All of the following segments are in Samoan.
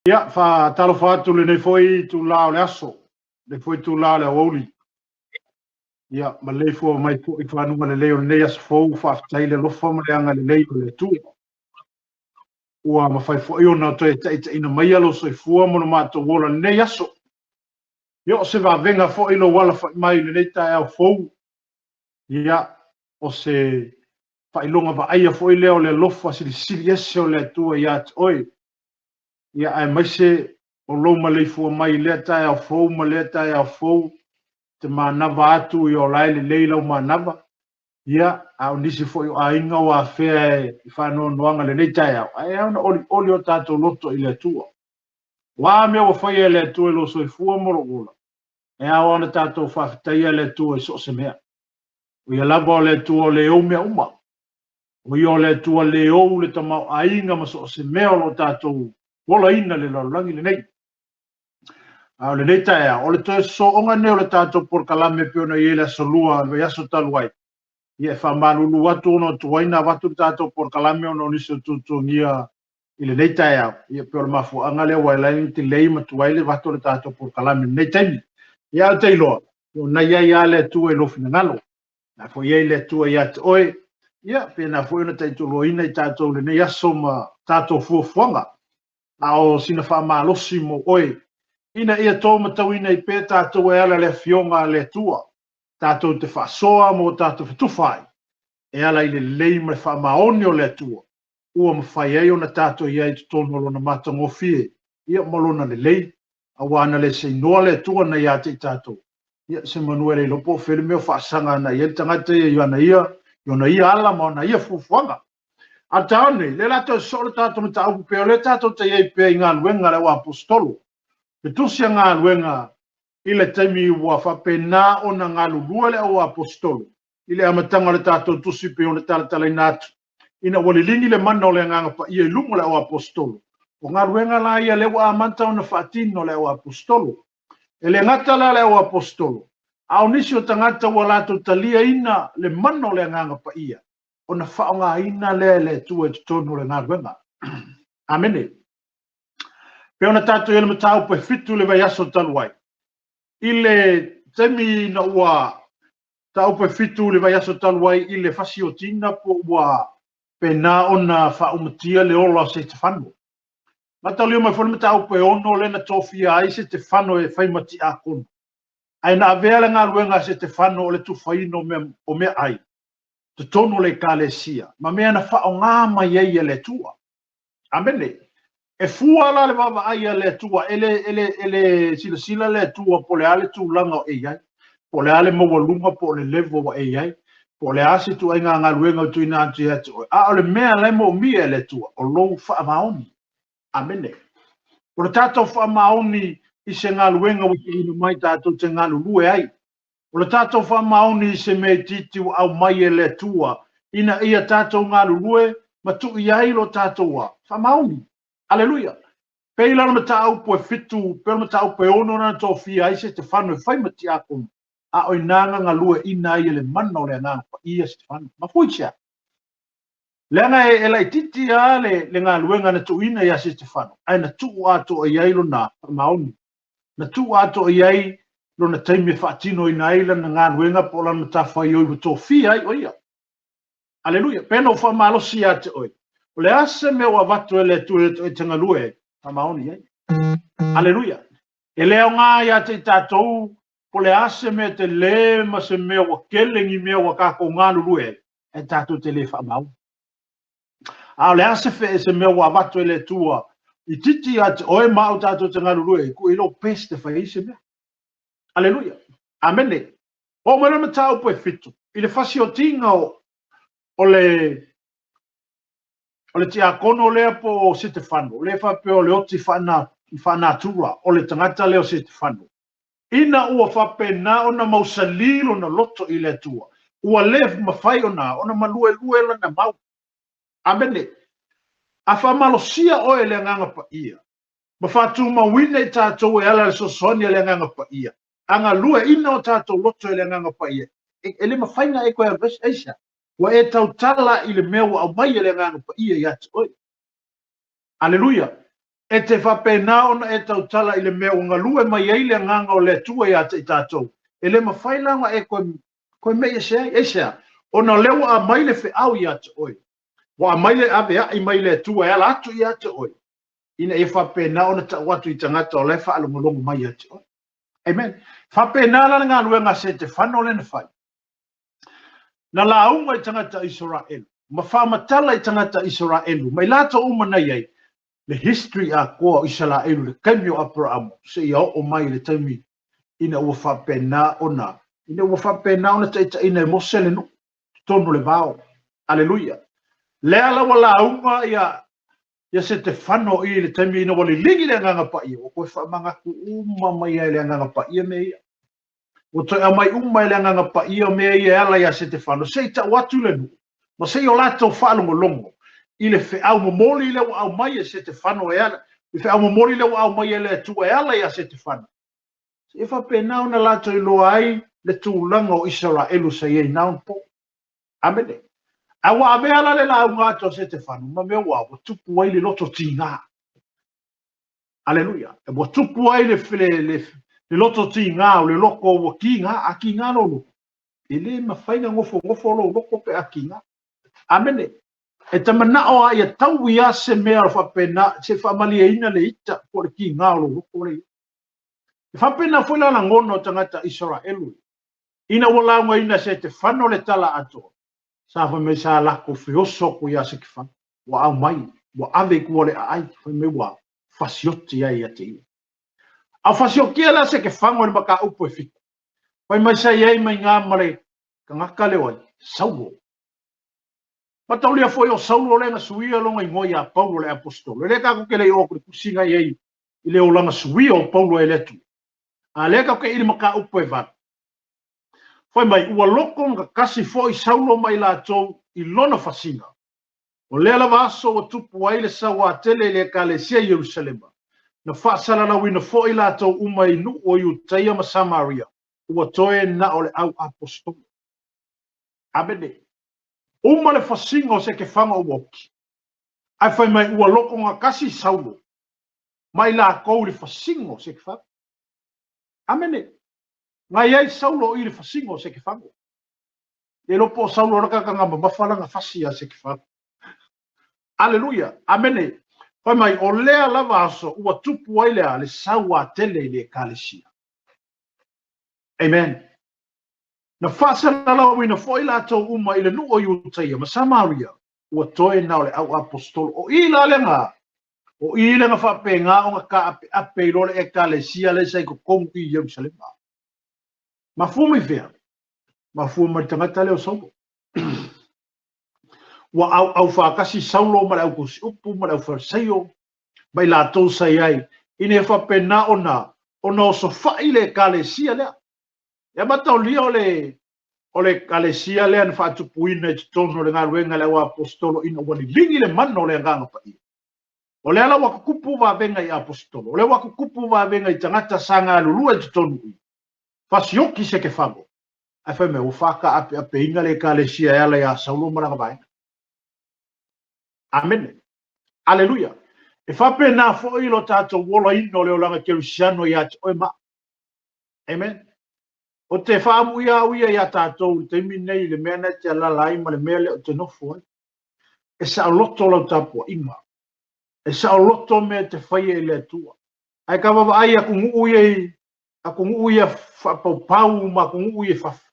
Ia, faatalofa atu lenei foi itula o le aso, lenei foi itula o le aoauli. Ia, maleifua mai foi i faguga lelei o lenei aso fou, faafetai i le alofa ma le agalelei o le Atua. Ua mafai foi ona toe taitaiina maia lou soifua ma lo matou ola i lenei aso. Ia, o se vavega foi lou alafai mai i lenei taeao fou. Ia, o se faailoga vaaia foi lea o le alofa silisili ese o le Atua ia te oe. Ia, aemaise o lou maleifua mai i lea taeao fou ma lea taeao fou, te manava atu ia o la e lelei lau manava. Ia, a o nisi foi o aiga ua afea i faanoanoaga i lenei taeao, ae ao ona olioli o tatou loto i le Atua. O a mea ua faia e le Atua i lou soifua ma lou ola, e ao ona tatou faafetaia le Atua i so o se mea. O ia lava o le Atua o le ou mea uma. O ia o le Atua le ou le tamaoaiga ma so o se mea o lo o tatou olaina i le lalolagi lenei. A o lenei taeao, o le toe sosooga lenei o le tatou polokalame e pei ona i ai le Aso Lua o le vaiaso talu ai. Ia e faamalulu atu ona o tuai ona avatu le tatou polokalame ona o nisi o tuatuagia i lenei taeao. Ia pei o le mafuaaga lea ua ala ai ona delay ma tuai le avatu o le tatou polokalame i lenei taimi. Ia ae ou te iloa, o na i ai lava le Atua i lou finagalo. Na foi i ai le Atua ia te oe. Ia, pena foi ona taitoluaina i tatou lenei aso ma tatou fuafuaga. A o sina faamalosi mo oe, ina ia tō matauina ai pea tatou e ala i le Afioga a le Atua, tatou te faasoa ma o tatou fetufa ai, e ala i le lelei ma le faamaoni o le Atua, ua mafai ai ona tatou i ai i totonu o Lona matagofie, ia ma Lona lelei, aua ana le seinoa le Atua na ia te i tatou, ia se manu e le iloa po o fea le mea o faasaga ana i ai le tagata ia i ana ia, i ona ia ala ma ona ia fuafuaga. A o le taeao nei, lea o le a toe sosoo le tatou mataupu pea, o lea tatou te i ai pea i galuega a le au aposetolo. Le tusi a galuega i le taimi ua faapena ona galulue le au aposetolo i le amataga o le tatou tusi pei ona talatalaina atu, ina ua liligi le mana o le Agaga Paia i luga o le au aposetolo. O galuega la ia lea ua amata ona faatino le au aposetolo. E le gata la le au aposetolo, a o nisi o tagata ua latou taliaina le mana o le Agaga Paia, ona faaaogaina lea e le Atua i totonu o le galuega. Amene. Pei ona tatou i ai le mataupu e 7 i le vaiaso talu ai, i le taimi ina ua mataupu e 7 i le vaiaso talu ai i le fasiotina po ua pena ona faaumatia le ola o Setefano. Mataulia mai foi le mataupu e 6 lea na tofia ai Setefano e fai ma tiakono. Ae na avea le galuega a Setefano o le tufaina o mea ai totonu o le Ekalesia ma mea na faaaoga mai ai e le Atua. Amene. E fua la le vaavaai a le Atua, e le, e le, e le silasila le Atua po o le a le tulaga o e i ai, po o le a le maualuga po o le level ua e i ai, po o le a se ituaiga galuega ua tuuina atu ia te oe. A o le mea la e moomia e le Atua, o lou faamaoni. Amene. O le tatou faamaoni i se galuega ua tuuina mai tatou te galulue ai. O le tatou faamaoni i se mea itiiti ua aumai e le Atua ina ia tatou galulue ma tuu i ai lo tatou a faamaoni. Aleluia! Pei la o le mataupu e 7, pei o le mataupu e 6 na tofia ai Setefano e fai ma tiakono, a o ina na galueaiina ai e le mana o le Agaga Paia Setefano. Mafua i se a? Leaga e laitiiti lava le galuega na tuuina ia Setefano, ae na tuu atoa i ai lona faamaoni. Na tuu atoa i ai lona taimi e faatinoina ai lana galuega po o lana matafaioi ua tofia ai o ia. Aleluia. Pe na ou faamalosi ia te oe, o le a se mea ua avatu e le Atua ia te oe e te galue ai, faamaoni i ai. Aleluia. E le aoga ia te i tatou po o le a se mea tele ma se mea ua tele ni mea ua tatou galulue ai, ae tatou te le faamaoni. A o le a se fe, se mea ua avatu e le Atua itiiti ia te oe ma au tatou te galulue ai, tuu i lou best e fai ai se mea. Aleluia. Amene. Oo mai le mataupu e 7 i le fasiotiga o le tiakono lea po o Setefano, lea faapea o le oti faanatura o le tagata lea o Setefano. Ina ua faapena ona mausali lona loto i le Atua, ua le mafai ona maluelue lana mau. Amene. A faamalosia oe e le Agaga Paia, ma faatumauina i tatou e ala i le fesoasoani a le Agaga Paia, a galueaiina o tatou loto e le Agaga Paia, e le mafai ona e toe alu ese. Aisea? Ua e tautala i le mea ua aumai e le Agaga Paia ia te oe. Aleluia. E te faapena ona e tautala i le mea ua galue mai ai le Agaga o le Atua ia te i tatou, e le mafai la ona e toe mei ese ai. Aisea? Ona o lea ua aumai le feau ia te oe, ua aumai le aveai mai le Atua e ala atu ia te oe, ina ia faapena ona tau atu i tagata o la e faalogologo mai ia te oe. Amen. Faapena la le galuega a Setefano lea na fai. Na lauga i tagata Isaraelu, ma faamatala i tagata Isaraelu, ma i latou uma na i ai, le history atoa o Isaraelu i le taimi o Aperamo, seia oo mai i le taimi ina ua faapena ona, ina ua faapena ona taitaiina e Mose le nuu, totonu o le vao. Aleluia. Lea la ua lauga ia ia Setefano i le taimi ina ua liligi le Agaga Paia, ua toe faamanatu uma mai ai e le Agaga Paia mea ia. Ua toe aumai uma e le Agaga Paia mea ia e ala iā Setefano, se i tau atu le nuu, ma se i o latou faalogologo i le feau momoli lea ua aumai e Setefano e ala, le feau momoli lea ua aumai e le Atua e ala iā Setefano, seia faapena ona latou iloa ai le tulaga o Isaraelu sa i ai i na ona po. Amene. A ua avea la le lauga atu a Setefano ma mea ua ua tupu ai le loto tigā. Aleluia. Ua tupu ai le, le, le, le loto tigā o le loko ua kigā, a kigā lou loko. E le mafai na nofonofo lou loko pe a kigā. Amene. E ta manao a ia taui a se mea o faapena, se faamalieina le ita po o le kigā o lou loko le. E faapena foi la lagona o tagata Isaraelu. Ina ua laugaina e Setefano le tala atoa, sa fai mai sa latou feoso atu ia Setefano, ua aumai, ua ave i tua o le aai, fai mai ua fasioti ai ia te ia. A o fasiotia la Setefano i le mataupu e fitu, fai mai sa i ai mai iga ma le tagata lea o ai? Saulo. Mataulia foi o Saulo lea na suia lona igoa ia Paulo le Aposetolo. E le tatou te le i oo atu i le tusi na i ai i le olaga suia o Paulo e le Atua. A lea tatou te i le mataupu e 8. Fai mai, ua lotogatasi foi Saulo ma i latou i lona fasiga. O lea lava aso ua tupu ai le sauā tele i le Ekalesia i Ierusalema, na faasalalauina foi latou uma i nuu o Iutaia ma Samaria, ua toe na o le au aposetolo. Amene. Uma le fasiga o Setefaga ua oti. Ae fai mai, ua lotogatasi Saulo ma i latou i le fasiga o Setefaga. Amene. Na i ai Saulo i le fasiga o Setefago. Le iloa po o Saulo la tagata na mamafa lana fasi ia Setefago. Aleluia. Amene. Fai mai, o lea lava aso ua tupu ai le a le sauā tele i le Ekalesia. Amen. Na faasalalauina foi latou uma i le nuu o Iutaia ma Samaria, ua toe na o le au aposetolo. O i la lea o i lea na faapena ona taapeape i loa le Ekalesia lea sa i totonu i Ierusalema. Mafua mai fea? Mafua mai le tagata lea o Saulo. Ua auau faatasi Saulo ma le au tusiupu ma le au Farisaio ma i latou sa i ai, ina ia faapena ona ona osofai le Ekalesia lea. E mataulia o le o le Ekalesia lea na faatupuina i totonu o le galuega a le au aposetolo ina ua liligi le mana o le Agaga Paia. O lea la ua tutupu vavega i aposetolo, o lea ua tutupu vavega i tagata sa galulue i totonu i fasioki Setefago, ae fai mai ua faataapeapeina le Ekalesia e ala iā Saulo ma lana vaega. Amene. Aleluia. E faapena foi lo tatou olaina o le olaga kerisiano ia te oe ma au. Amen. O te faamuia au ia iā tatou i le taimi lenei i le mea na e te alala ai ma le mea lea o te nofo ai. E saoloto lau tapuaiga. E saoloto mea e te faia i le Atua. Ae ka vaavaai i atunuu ia i atunuu ia faapaupau ma atunuu ia i fafo.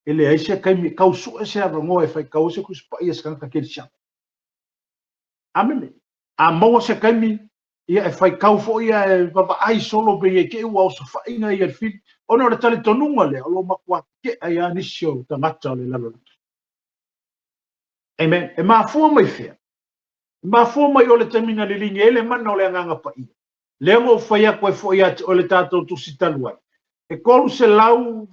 E leai se taimi e tau sue se avanoa e faitau ai se Tusi Paia i se tagata kerisiano. Amene. A maua se taimi, ia e faitau foi ae vaavaai solo pei e te i ua osofaiga ia i le fili. Ona o le talitonuga lea, o lo o matua tetee ai lava nisi o tagata o le lalolagi. Amen. E mafua mai fea? E mafua mai o le taimi na liligi ai le mana o le Agaga Paia. Lea na ou fai atu ai foi ia te oe le tatou tusi talu ai. E 380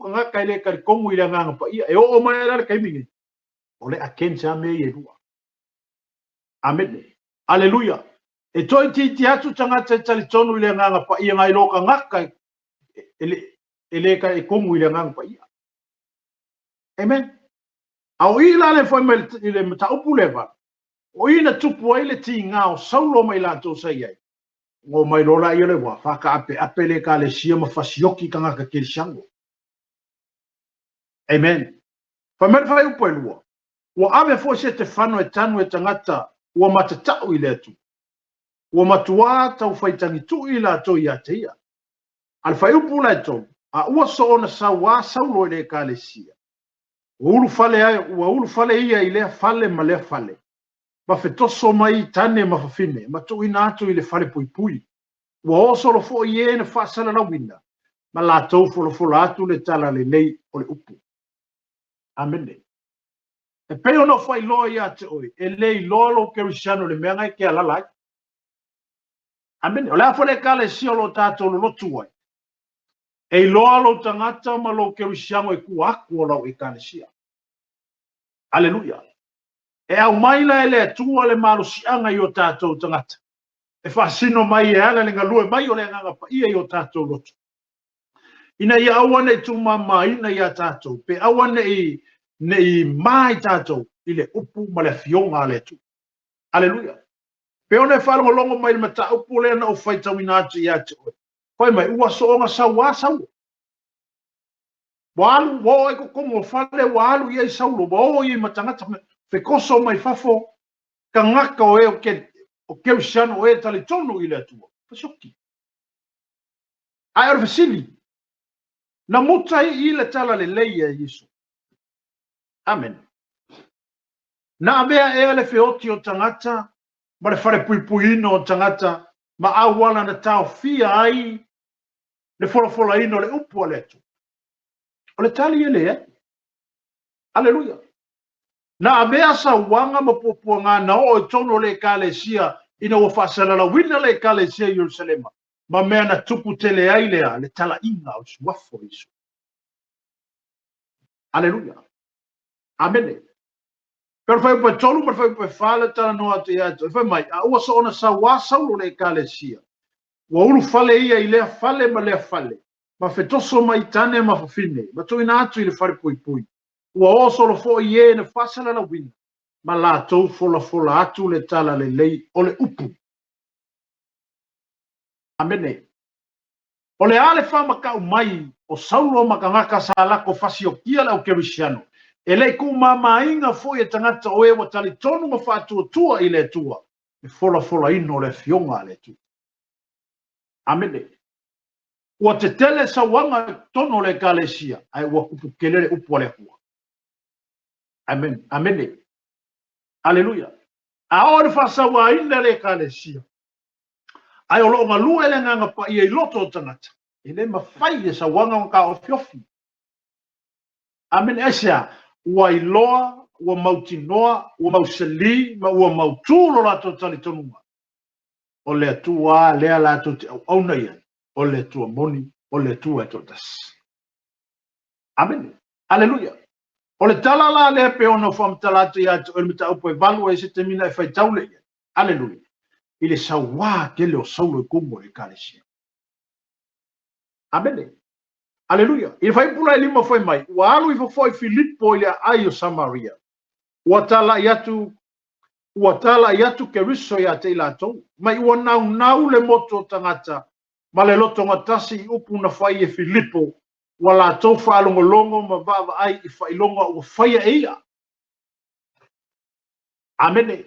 tagata e le talitonu i le Agaga Paia. E oo mai la le taimi nei, o le against lava mea ia e lua. Amene. Aleluia. E toaitiiti atu tagata e talitonu i le Agaga Paia nai lo tagata e le talitonu i le Agaga Paia. Amen. A o i la le foi mai i le mataupu lea vala. O i na tupu ai le tiga o Saulo ma i latou sa i ai, ona omai loa lea o le ua faataapeape le Ekalesia ma fasioki tagata kerisiano. Amen. Fai mai le fuaiupu e 2, ua ave foi Setefano e tanu e tagata ua matatau i le Atua. Ua matuā tau faitagitui i latou ia te ia. A le fuaiupu la e 3, a ua soona sauā Saulo i le Ekalesia, ua ulufale ia i lea fale ma lea fale, ma fetoso mai i tane ma fafine, ma tuuina atu i le fale puipui. Ua o solo foi e na faasalalauina, ma latou folafola atu le tala lelei o le upu. Amene. E pei ona ou faailoa ia te oe, e le iloa lou kerisiano i le mea na e te alala ai. Amene. O le a foi le Ekalesia o lo o tatou lolotu ai, e iloa lou tagata ma lou kerisiano i tua atu o lau Ekalesia. Aleluia. E aumai la e le Atua le malosiaga i o tatou tagata, e faasino mai e ala le galue mai o le Agaga Paia i o tatou loto, ina ia aua ne i tuumamaina ia tatou, pe aua ne i ma i tatou i le upu ma le afioga a le Atua. Aleluia. Pe ona e faalogologo mai le mataupu lea na ou faitauina atu ia te oe, fai mai, ua soona sauā Saulo. Ua alu, ua oo ai totonu o fale, ua alu i ai Saulo, ua o i ai ma tagata, fetoso mai fafo, tagata o e o kerisiano o e talitonu i le Atua. Fasioki. Ae o le fesili, na muta i i le tala lelei e Iesu. Amen. Na avea ea le feoti o tagata ma le falepuipuiina o tagata ma auala na taofia ai le folafolaina o le upu a le Atua. O le tali e leai. Aleluia. Na avea sauaga ma puapuaga na oo i totonu o le Ekalesia ina ua faasalalauina le Ekalesia i Ierusalema ma mea na tupu tele ai lea le talaiga o le suafa o Iesu. Aleluia. Amene. Pe o le fuaiupu e 3 ma le fuaiupu e 4 le talanoa atu ia te oe. Fai mai, a ua soona sauā Saulo le Ekalesia, ua ulufale ia i lea fale ma lea fale, ma fetoso mai tane ma fafine, ma tuuina atu i le fale puipui. Ua o solo foi e na faasalalauina, ma latou folafola atu le tala lelei o le upu. Amene. O le a le faamatau mai o Saulo ma tagata sa latou fasiokia le au kerisiano, e le i tuumamaina foi e tagata o e ua talitonu ma faatuatua i le Atua, le folafolaina o le afioga a le Atua. Amene. Ua tetele sauaga i totonu o le Ekalesia, ae ua tupu tele le upu a le Atua. Amen. Amene. Aleluia. A oo i le faasauaina le Ekalesia, ae o lo o galue le Agaga Paia i loto o tagata, e le mafai e sauaga ona taofiofi. Amene. Aisea? Ua iloa, ua mautinoa, ua mausali, ma ua mautū lo latou talitonuga. O le Atua lea latou te auauna i ai, o le Atua moni, o le Atua e toatasi. Amene. Aleluia. O le tala la lea pe ona faamatala atu ia te oe le mataupu e 8 ai se taimi na e faitau le i ai. Aleluia. I le sauā tele o Saulo i totonu o le Ekalesia. Amene. Aleluia. I le fuaiupu la e 5 fai mai, ua alu ifo foi Filipo i le aai o Samaria. Ua talai atu Keriso ia te i latou, mai ua naunau le motu o tagata ma le lotogatasi i upu na fai e Filipo, ua latou faalogologo ma vaavaai i faailoga ua faia e ia. Amene.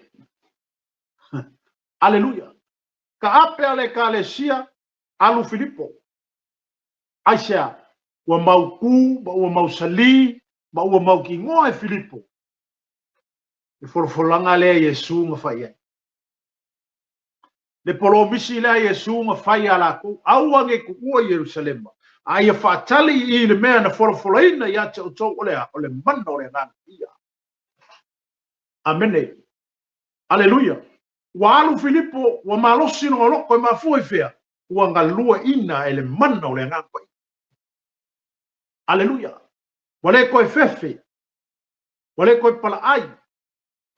Aleluia. Taape a le Ekalesia, alu Filipo. Aisea, ua mautū ma ua mausali ma ua mautinoa e Filipo le folafolaga lea Iesu na fai ai. Le polomisi lea Iesu na fai ia latou, aua ne i tuua i Ierusalema, a ia faatali i le mea na folafolaina ia te outou o le a, o le mana o le Agaga Paia. Amene. Aleluia. Ua alu Filipo, ua malosi lona loto e mafua i fea, ua galueina e le mana o le Agaga Paia. Aleluia. Ua le toe fefe, ua le toe palaai.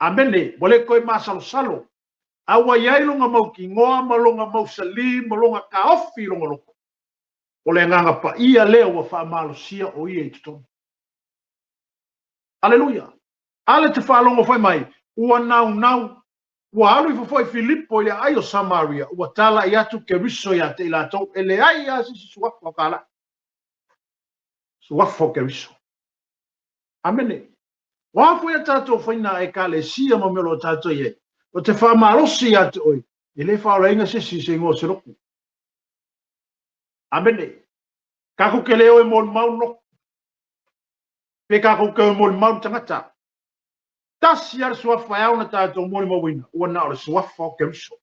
Amene. Ua le toe masalosalo. A ua i ai lona mautinoa ma lona mausali ma lona taofi i lona loto. O le Agaga Paia lea ua faamalosia o ia i totonu. Aleluia. A le te faalogo fai mai, ua naunau. Ua alu ifo foi Filipo i le aai o Samaria, ua talaʻi atu Keriso iā te i latou, e leai lava se isi suafa o kalaʻi. Suafa o Keriso. Amene. O a foi a tatou faina Ekalesia ma mea o lo o tatou i ai, o te faamalosi iā te oe, e le faaolaina se isi i se igoa o se lotu. Amene. Kakou ke le o e molimau le lotu. Pe kakou ke o e molimau le tagata. Tasi lava le suafa e ao ona tatou molimauina, ua na o le suafa o Keriso.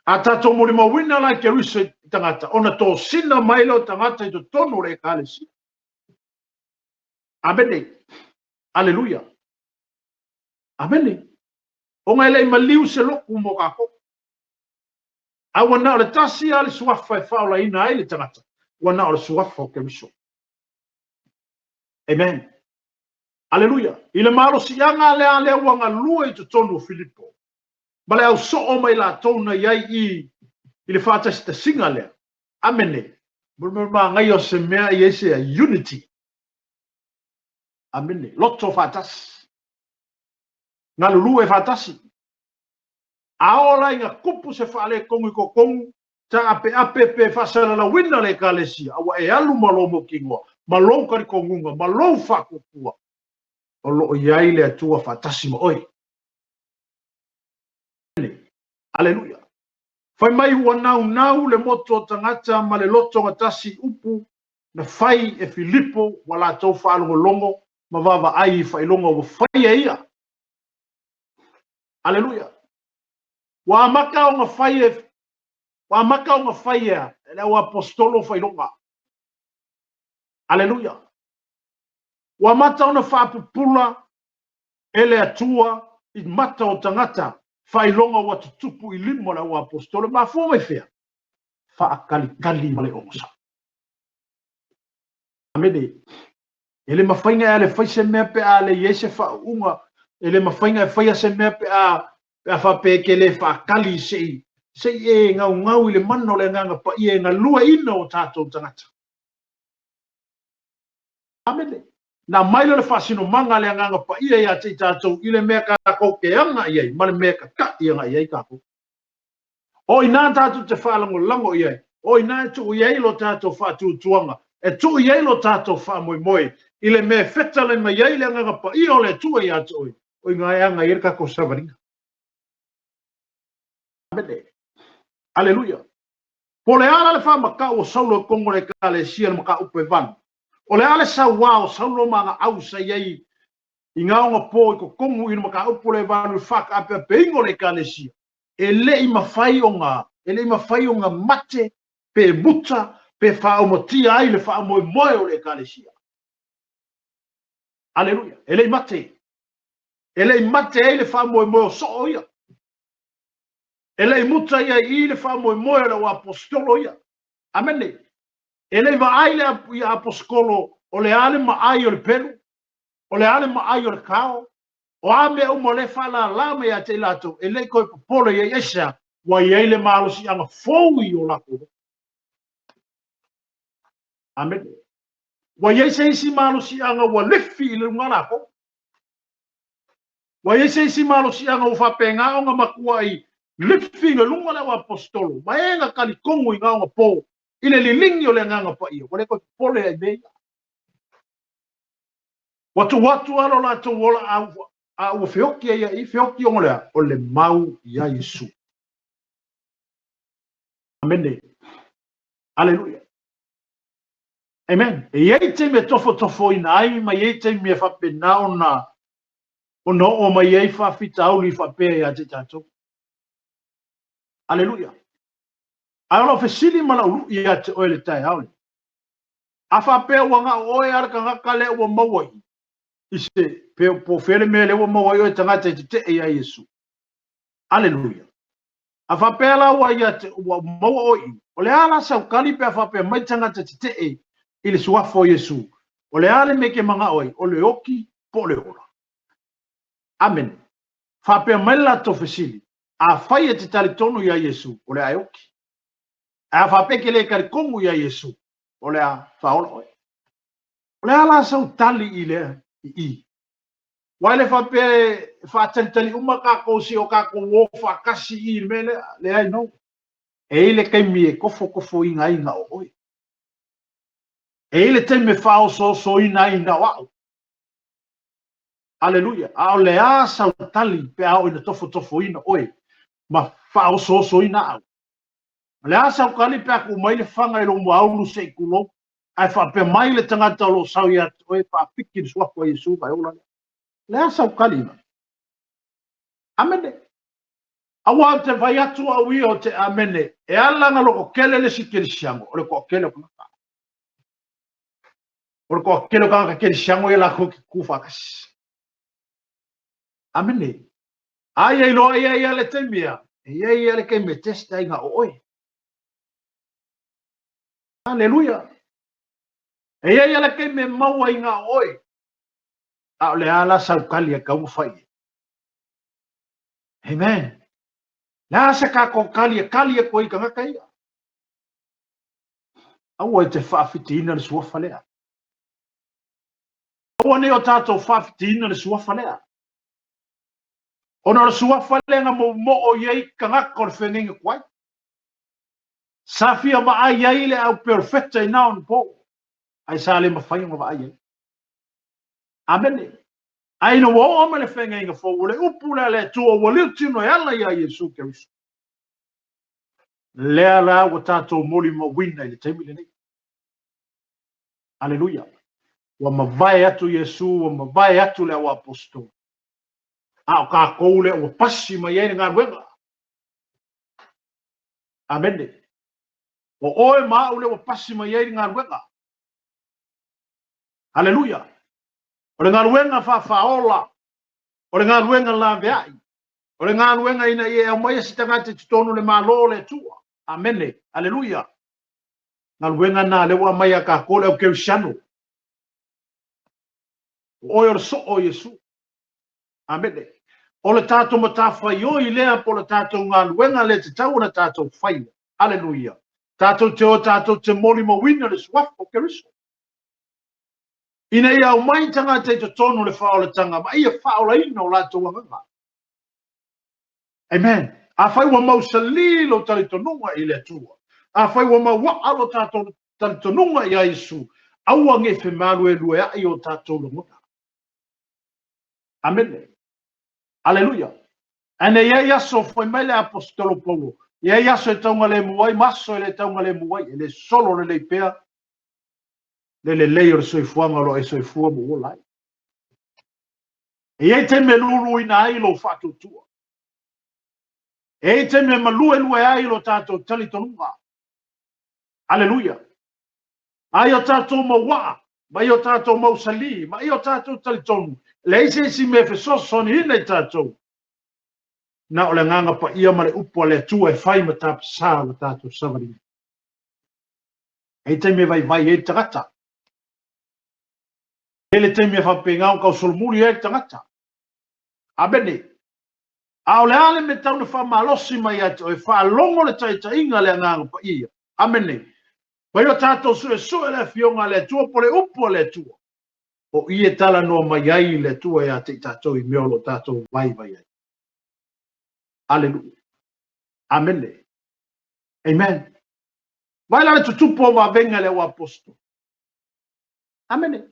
A tatou molimauina la i Keriso i tagata, ona tosina mai lea o tagata i totonu o le Ekalesia. Amene. Aleluia. Amene. Ona e le i maliu se lotu mo kakou. A ua na o le tasi lava le suafa e faaolaina ai le tagata, ua na o le suafa o Keriso. Amen. Aleluia! I le malosiaga lea lea ua galue i totonu o Filipo, ma le au soo ma i latou na i ai i i le faatasitasiga lea. Amene. Mo le mea manaia o se mea i ai se unity. Amene. Loto faatasi. Galulue faatasi. A oo la ina tupu se faaletonu i totonu, taapeape pe faasalalauina le Ekalesia, a ua e alu ma lou mautinoa, ma lou talitonuga, ma lou faatuatua, o lo o i ai le Atua faatasi ma oe. Aleluia! Fai mai ua naunau le motu o tagata ma le loto gatasi upu na fai e Filipo ua latou faalogologo ma vaavaai i faailoga ua faia e ia. Aleluia! Ua amata ona fai e Ua amata ona fai e le au aposetolo faailoga. Aleluia! Ua amata ona faapupula e le Atua i mata o tagata faailoga ua tutupu i lima o le au aposetolo. E mafua mai fea? Faakalitali ma le onosai. Amene. E le mafai ona e ale fai se mea pe a le i ai se faauuga. E le mafai ona e faia se mea pe a pe a faapea e te le faakali se i se i e gaugau i le mana o le Agaga Paia e galueaiina o tatou tagata. Amene. Na aumai lea o le faasinomaga a le Agaga Paia ia te i tatou i le mea tatou te aga i ai ma le mea e tataʻi agai i ai tatou. O i ina tatou te faalagolago i ai, o i ina e tuu i ai lo tatou faatuatuaga, e tuu i ai lo tatou faamoemoe i le mea e fetalai mai ai le Agaga Paia o le Atua ia te oe, o i ina e aga i ai le tatou savaliga. Amene. Aleluia. Po o le a la le faamatau o Saulo i totonu o le Ekalesia i le mataupu e 8? O le a le sauā o Saulo ma ana au sa i ai i gaogapo i totonu i le mataupu lea e 8 i le faataapeapeina o le Ekalesia? E le i mafai ona, e le i mafai ona mate pe muta pe faaomatia ai le faamoemoe o le Ekalesia. Aleluia. E le i mate. E le i mate ai le faamoemoe o soo ia. E le i muta ia i i le faamoemoe o le aposetolo ia. Amene. E le i vaai le ia aposetolo o le a le maai o le pelu, o le a le maai o le kao, o a mea uma o lea e faalala mai ia te i latou, e le i toe popole i ai aisea, ua i ai le malosiaga fou i o latou loto. Amene. Ua i ai se isi malosiaga ua lifi i luga latou. Ua i ai se isi malosiaga ua faapena ona matuai lifi i le luga le au aposetolo, ma e na talitonu i gaogapo i le liligi o le Agaga Paia, ua le toe popole ai i mea ia. Ua tuu atu lava lo latou ola a ua, a ua feoti ai i, feoti ona o le a? O le mau iā Iesu. Amene. Aleluia. Amen. E i ai taimi e tofotofoina ai ma i ai taimi e faapena ona ona oo mai ai faafitauli faapea ia te tatou. Aleluia. Ae o lau fesili ma lau luʻi ia te oe le taeao lenei. A faapea ua na o oe lava le tagata lea ua maua i i se pe po o fea le mea lea ua maua ai oe tagata e tetee iā Iesu. Aleluia. A faapea la ua ia te ua maua oe i, o le a la sau tali pe a faapea mai tagata tetee i le suafa o Iesu, o le a le mea e te manao ai, o le oki po o le ola? Amene. Faapea mai le latou fesili, Afai e te talitonu iā Iesu, o le a e oki. Ae a faapea e te le talitonu iā Iesu, o le a faaola oe. O le a la sau tali i lea i i? Aua e le faapea e faatalitali uma tatou se i o tatou o faatasi i le mea lea. Leai no. E i ai le taimi e tofotofoina ai na o oe. E i ai le taimi e faaosoosoina ai na o au. Aleluia. A o le a sau tali pe a oo ina tofotofoina oe ma faaosoosoina au? O le a sau tali pe a tuu mai le faga i lou muaulu se i tulou, ae faapea mai le tagata o lo o sau ia te oe, faapiki le suafa o Iesu ona e ola lea? O le a sau tali ina? Amene. Aua ou te fai atu au ia ou te amene, e ala ona lototele le isi kerisiano, o le toatele o tagata. O le toatele o tagata kerisiano ia latou te tutu faatasi. Amene. A ia iloa ia ia le taimi ia, e i ai ia le taimi e test ai na o oe. Aleluia. E i ai ia le taimi e maua ai na o oe. A o le a la sau tali e tatau ona fai i ai? Amen. Le a se tatou tali e tali atu ai i tagata ia? Aua e te faafitiina le suafa lea. Aua ne i o tatou faafitiina le suafa lea. Ona o le suafa lea na moumoo i ai tagata o le feagaiga tuai. Sa fia vaai ai le au perofeta i na ona po, ae sa le mafai ona vaai ai. Amene. Ae ina ua oo mai le feagaiga fou, o le upu lea a le Atua ua liutino e ala iā Iesu Keriso. Lea la ua tatou molimauina i le taimi lenei. Aleluia. Ua mavae atu Iesu, ua mavae atu le au aposetolo. A o tatou lea ua pasi mai ai le galuega. Amene. O oe ma au lea ua pasi mai ai le galuega. Aleluia. O le galuega faafaaola, o le galuega laveai, o le galuega ina ia e aumaia se tagata i totonu o le Malo o le Atua. Amene. Aleluia. Galuega na lea ua aumai ia tatou le au kerisiano. O oe o le soo o Iesu. Amene. O le tatou matafaioi lea po o le tatou galuega lea e tatau ona tatou faia. Aleluia. Tatou te o tatou te molimauina le suafa o Keriso. Ina ia aumai tagata i totonu o le faaolataga ma ia faaolaina o latou agaga. Amen. Afai ua mausali lou talitonuga i le Atua, afai ua mauaa lo tatou talitonuga iā Iesu, aua ne i femaluelueaʻi o tatou lagona. Amene. Aleluia. Ae ne i ai aso, fai mai le aposetolo Paulo, e i ai aso e taugalemu ai ma aso e le taugalemu ai, e le solo lelei pea le lelei o le soifuaga o lo o e soifua ma ua ola ai. E i ai taimi e luluina ai lou faatuatua. E i ai taimi e maluelue ai lo tatou talitonuga. Aleluia. A i o tatou mauaa, ma i o tatou mausali, ma i o tatou talitonu, e leai se isi mea e fesoasoaniina i tatou, na o le Agaga Paia ma le upu a le Atua e fai ma tapasā o le tatou savaliga. E i ai taimi e vaivai ai le tagata. E i ai le taimi e faapena ona tausolomuli ai le tagata. Amene. A o le a le mea tau na faamalosi mai ia te oe, faalogo le taitaiga a le Agaga Paia. Amene. Fai o tatou suesue le Afioga a le Atua po o le upu a le Atua. O i e talanoa mai ai le Atua ia te i tatou i mea o lo o tatou vaivai ai. Aleluia. Amene. Amen. Vaai la le tutupu o vavega i le au aposetolo. Amene.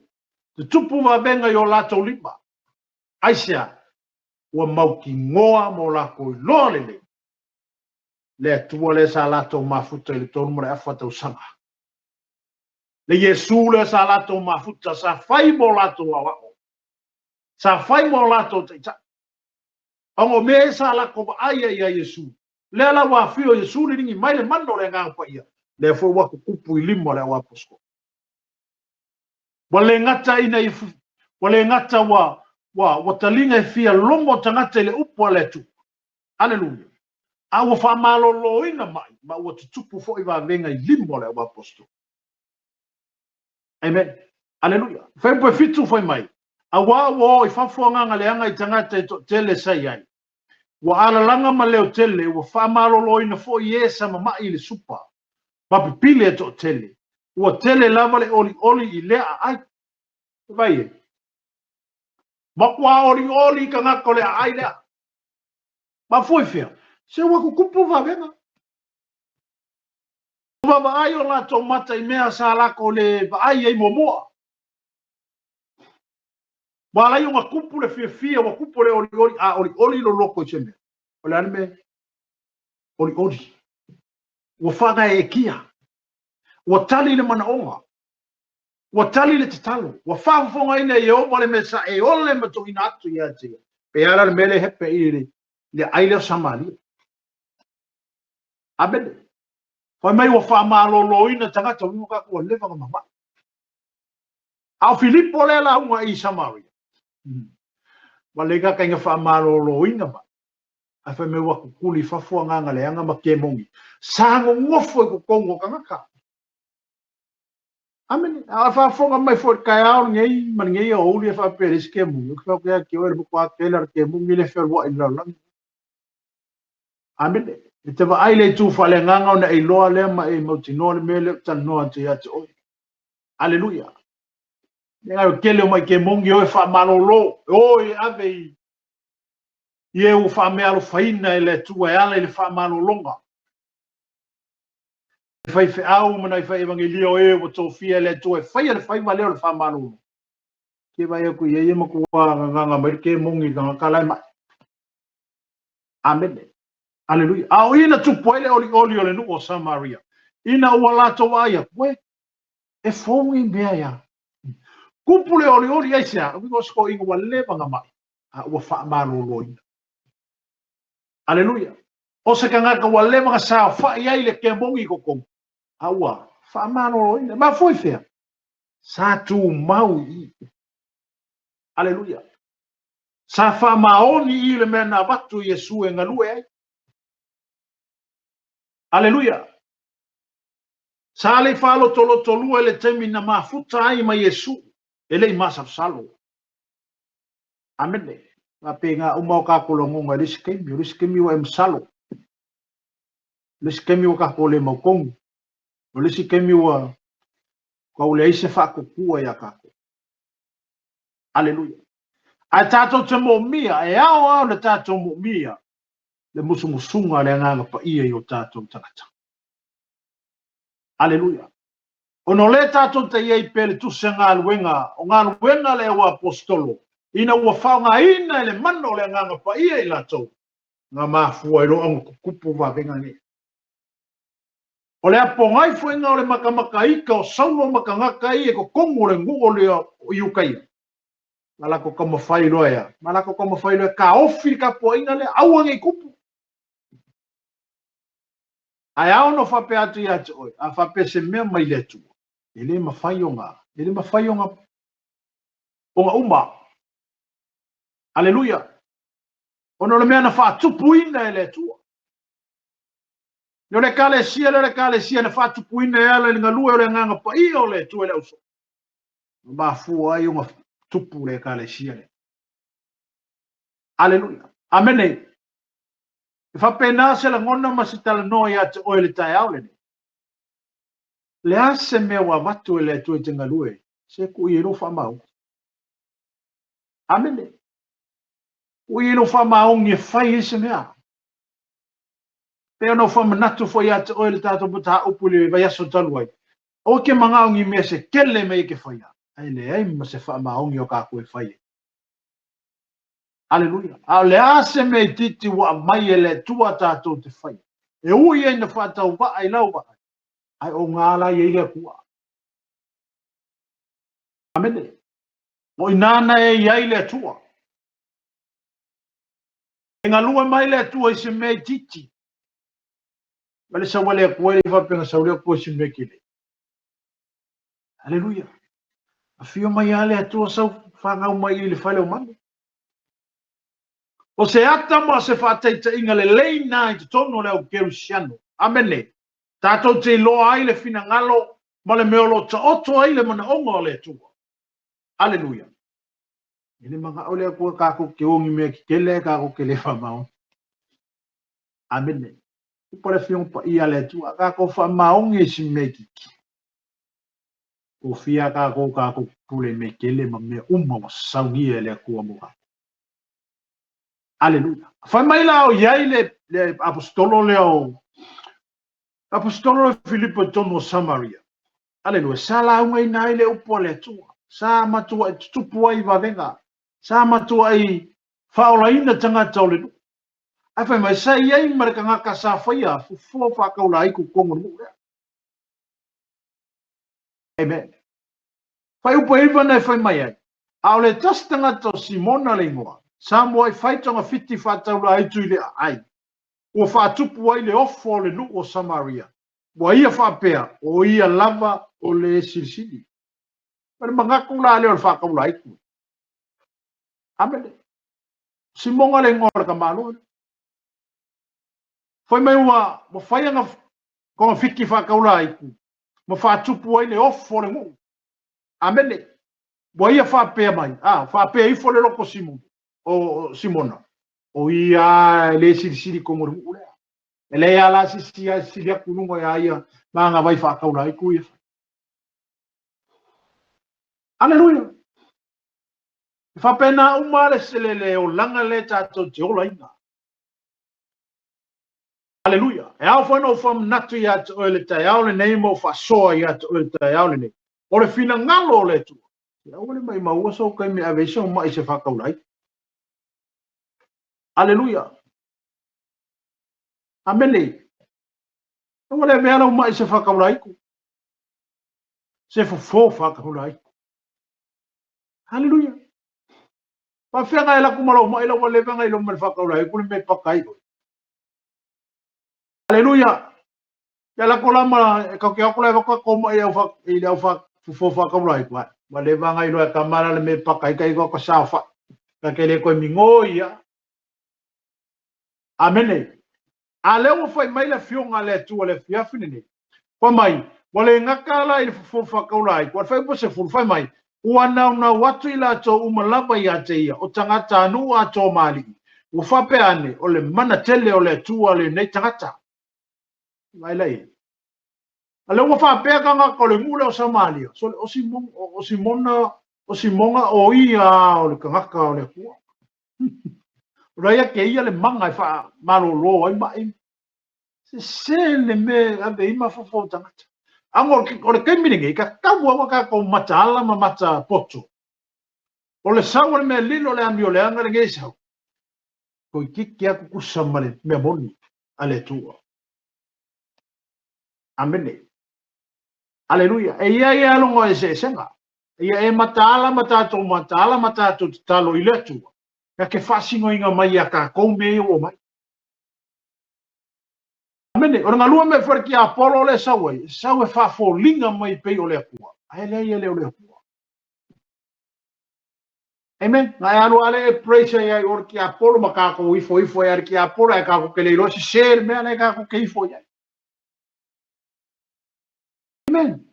Tutupu vavega i o latou lima. Aisea? Ua mautinoa ma o latou iloa lelei le Atua lea sa latou mafuta i le 3.5 tausaga. Le Iesu lea sa latou mafuta, sa fai mo latou aoao, sa fai mo latou taitai. Ona o mea ia sa latou vaai ai ia Iesu, lea la ua afio Iesu liligi mai le mana o le Agaga Paia, lea foi ua tutupu i lima o le au aposetolo. Ua le gata ina ia, ua le gata ua, ua, ua taliga e fia logo tagata i le upu a le Atua. Aleluia. A ua faamaloloina mai, ma ua tutupu foi vavega i lima o le au aposetolo. Amen. Aleluia. Fuaiupu e 7 fai mai, Auā ua oo i fafo agaga leaga i tagata e toatele sa i ai. Ua alalaga ma leo tele, ua faamaloloina foi e sa mama'i i le supa, ma pipili e toatele. Ua tele lava le olioli i lea aai. Vaai e. Matua olioli tagata o le aai lea. Mafua i fea? Se ua tutupu vavega. Ua vaai o latou mata i mea sa latou le vaai ai muamua. Ua ala ai ona tupu le fiafia, ua tupu le olioli, a olioli lo loto i se mea. O le a le mea? Olioli. Ua faagaeetia. Ua tali le manaoga. Ua tali le tatalo. Ua faafofogaina e Ieova le mea sa e ole ma toina atu ia te ia. Pe a la le mea lea e hepe i le aai lea o Samaria. Amene. Fai mai ua faamaloloina tagata, uiga tatou ua leva ona mamai. A o Filipo lea lauga i Samaria. Ua le kaka ina faamaloloina mai. Ae fai mai ua kukuli i fafo agaga leaga ma kemoni. Sa nonofo i totonu o tagata. Amene. A o faafofoga mai foi i le taeao lenei ma lenei aoauli e faapea e leai se kemoni. Ou te fai atu ia te oe le matua tele o le kemoni lea e fealuai i le lalolagi. Amene. E te vaai le itu faaleagaga ona e iloa lea ma e mautinoa le mea lea ou te talanoa atu ia te oe. Aleluia. Le o tele o mai kemoni o e faamalolo, e o e ave i i e ua faameaalofaina e le Atua e ala i le faamalologa. E faifeau ma nai fai evangelia o e ua tofia e le Atua e faia le faiva lea o le faamalolo. Ke vaai atu i ai e matua gagaga mai le kemoni i tagata la e mai. Amene. Aleluia. A o i na tupu ai le olioli o le nuu o Samaria, ina ua latou vaai atu, uē, e fou nei mea ia. Tupu le olioli aisea? Uiga o se toeaina ua leva ona mai, a ua faamaloloina. Aleluia. O se tagata ua leva ona saofai ai le kemoni i totonu, a ua faamaloloina. E mafua i fea? Sa tumau i i. Aleluia. Sa faamaoni i le mea na avatu i Iesu e galue ai. Aleluia. Sa le i faalotolotolua i le taimi na mafuta ai ma Iesu, e le i masalosalo. Amene. Faapena uma o tatou lagona i le isi taimi. O le isi taimi ua e masalo. O le isi taimi ua tatou le mautonu. O le isi taimi ua tau leai se faatuatua ia tatou. Aleluia. Ae tatou te moomia, e ao lava ona tatou moomia le musumusuga a le Agaga Paia i o tatou tagata. Aleluia. Ona o lea tatou te i ai pea i le tusi a galuega, o galuega a le auaposetolo, ina ua faaaogaina e le mana o le Agaga Paia i latou, na mafua ai loa ona tutupu vavega nei. O le apogai foiga o le makamaka ika o Saulo ma tagata ia i totonu o le nuu o le Iutaia, ma latou taumafai loa ea, ma latou taumafai loa e taofi le tapuaiga lea, aua ne i tupu. Ae ao ona faapea atu ia te oe, a faapea se mea mai le Atua, e le mafai ona, e le mafai ona, ona uma. Aleluia. Ona o le mea na faatupuina e le Atua. O le Ekalesia lea o le Ekalesia na faatupuina e ala i le galue o le Agaga Paia o le Atua i le ausoo. Na mafua ai ona tupu le Ekalesia lea. Aleluia. Amene. E faapena se lagona ma se talanoa ia te oe i le taeao lenei. Le a se mea ua avatu e le Atua i te galue, se tuu i ai lou faamaoni. Amene. Tuu i ai lou faamaoni e fai ai se mea. Pei ona ou faamanatu foi ia te oe le tatou mataupu i le vaiaso talu ai, aua ke manao ni mea se tele mea ia ke faia, ae leai ma se faamaoni o tatou e fai ai. Aleluia. A o le a se mea itiiti ua aumai e le Atua tatou te faia, e ui ai na faatauvaa i lau vaai, ae o gā la i ai le Atua. Amene. O i ina na e i ai le Atua. E galue mai le Atua i se mea itiiti. Ma le sau a le Atua e le faapea na sau le Atua i se mea tele. Aleluia. Afio mai lava le Atua sau fanau mai i le fale o manu. O se ata ma se faataitaiga lelei na i totonu o le au kerisiano. Amene. Tatou te iloa ai le finagalo ma le mea o lo o taoto ai le manaoga o le Atua. Aleluia. E le manao le Atua tatou te o ni mea tetele ae tatou te le faamaoni. Amene. Upa le Afioga Paia a le Atua, a tatou faamaoni i si mea itiiti. Tofia tatou, tatou Pule i mea tele ma mea uma ua saunia e le Atua mo tatou. Aleluia. Fai mai la o i ai le aposetolo lea o aposetolo o Filipo i totonu o Samaria. Aleluia. Sa laugaina ai le upu a le Atua. Sa matuai tutupu ai vavega. Sa matuai faaolaina tagata o le nuu. Ae fai mai, sa i ai ma le tagata sa faia fofo faataulaitu i totonu o le nuu lea. Amen. Fuaiupu e 9 na e fai mai ai, A o le tasi tagata o Simona le igoa, sa muai fai togafiti faataulaitu i le aai, ua faatupu ai le ofo o le nuu o Samaria, ua ia faapea, o ia lava o le Silisili. O le manatu la lea o le faataulaitu. Amene. Simona le igoa o le tamaloa lea. Fai mai ua fai ana togafiti faataulaitu ma faatupu ai le ofo o le nuu. Amene. Ua ia faapea mai, a, faapea ifo le loto Simona, o Simona, o ia e le silisili totonu o le nuu lea. E leai lava la se isi e sili atu i luga ia ia ma ana vai faataulaitu ia. Aleluia. E faapena uma le le olaga lea tatou te olaina. Aleluia. E ao foi ona ou faamanatu ia te oe le taeao lenei ma ou faasoa ia te oe le taeao lenei. O le finagalo o le Atua, se aua le maimaua sou taimi e ave ai sou mai i se faataulai. Aleluia. Amene. Aua le avea lau mai i se faataulaiku. Se fofo faataulaiku. Aleluia. Faafefea na e alu atu ma lou mai la ua leva ona iloa ma le faataulaiku le mea e paka ai oe. Aleluia. Ia lako la ma e kau ke ako la e waka ko mai au fa i le au fa fofo fa kau lai kwa. Wa le vanga i loa ka mala le me paka i kai ko sa fa. Ka ke le koe mingo ia. Amene. A lea ua fai mai le afioga a le Atua i le afiafi lenei, fai mai, ua le gata la i le fofo faataulai, ua fai po 10, fai mai, ua naunau atu i latou uma lava ia te ia, o tagatanuu atoa ma alii, ua faapea ane, o le mana tele o le Atua lenei tagata. Vaai la i ai. A lea ua faapea tagata o le nuu lea o Samaria, sole, o Simona, o Simona, o Simona o ia o le tagata o le Atua. O la ia ke ia le maga e faamalolo ai maʻi. Sese le mea e ave ai mafaufau o tagata. Ago o le taimi lenei, tatau lava ona tatou mataala ma matapoto. O le sau o le mea lilo o le amioleaga lenei e sau, toeitiiti lava tutusa ma le mea moni a le Atua. Amene. Aleluia. E i ai lava lona eseesega. Ia e mataala ma tatou mataala ma tatou tatalo i le Atua, na te faasinoina mai iā tatou mea ia ua omai. Amene. O le galue mai foi le tiapolo lea e sau ai, e sau e faafoliga mai pei o le Atua, ae leai e le o le Atua. Amen. Na e alu lava lea e praise ai ai o le tiapolo ma tatou ifo ifo ai le tiapolo, ae tatou te le iloa sese le mea lea tatou te ifo i ai. Amen.